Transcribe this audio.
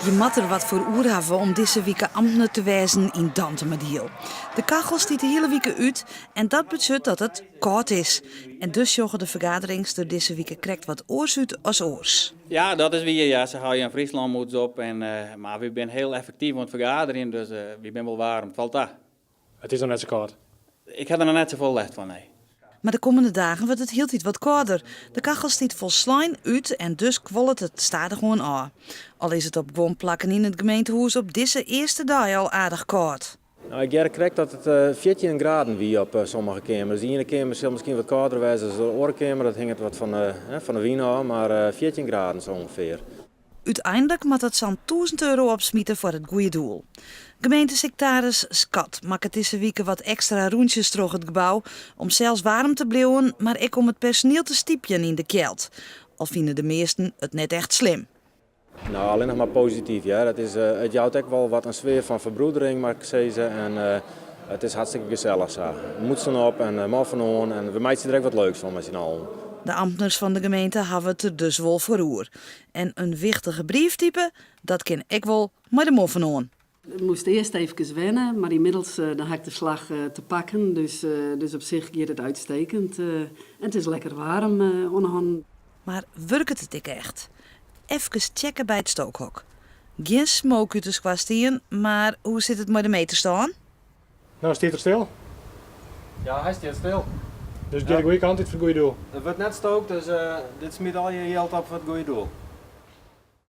Je moatte der wat foar oer hawwe om dizze wike amtner te wêzen yn Dantumadiel. De kachel stiet de hiele wike út en dat betsjut dat it kâld is. En dus sjogge de fergaderings der dizze wike krekt wat oars út as oars. Ja, dat is wier. Ja, se hâlde in Fryslânmûts op. En, mar wy binne hiel effektyf oan it fergaderjen, dus wy binne wol waarm. It falt ta. It is noch net sa kâld. Ik ha der noch net safolle lêst fan, nee. Mar de kommende dagen wurdt it hieltyd wat kâlder. De kachel stiet folslein út en dus kuollet it stadichoan ôf. Al is it op guon plakken yn it gemeentehûs op dizze earste dei al aardich kâld. No, ik hear krekt dat it 14 graden wie op sommige keamers. De iene keamer sil miskien wat kâlder wêze as de oare keamer. Dat hinget wat fan de wyn ôf, mar 14 graden sa ûngefear. Uteinlik moat dat sa'n 1000 euro opsmite foar it goede doel. Gemeentesiktaris Skat makket dizze wike wat ekstra rûntsjes troch it gebou om sels waarm te bliuwen, mar ek om it personiel te stypjen yn de kjeld. Al fine de measten it net echt slim. No, allinnich mar posityf. Ja. It jout ek wol wat in sfear fan ferbroedering, moat ik sizze. En it is hartstikke gesellich sa. Mûtsen op en moffen oan en we meitsje der ek wat leuks fan mei syn allen. De amtners fan de gemeente hawwe it der dus wol foar oer. En in wichtige brief type, dat kin ek wol mei de moffen oan. Ik moast earst efkes wenne, mar ynmiddels dan ha ik de slach te pakken. Dus op sich giet it uitstekend. En it is lekker waarm oan de hannen. Mar wurket it ek echt? Efkes checke by it stookhok. Gjin smook út de skoarstien, mar hoe sit it mei de meterstân? No stiet er stil. Ja, hy stiet stil. Dus it giet de goede kant út foar it goede doel. Der wurdt net stookt, dus dit smyt al je jild op foar it goede doel.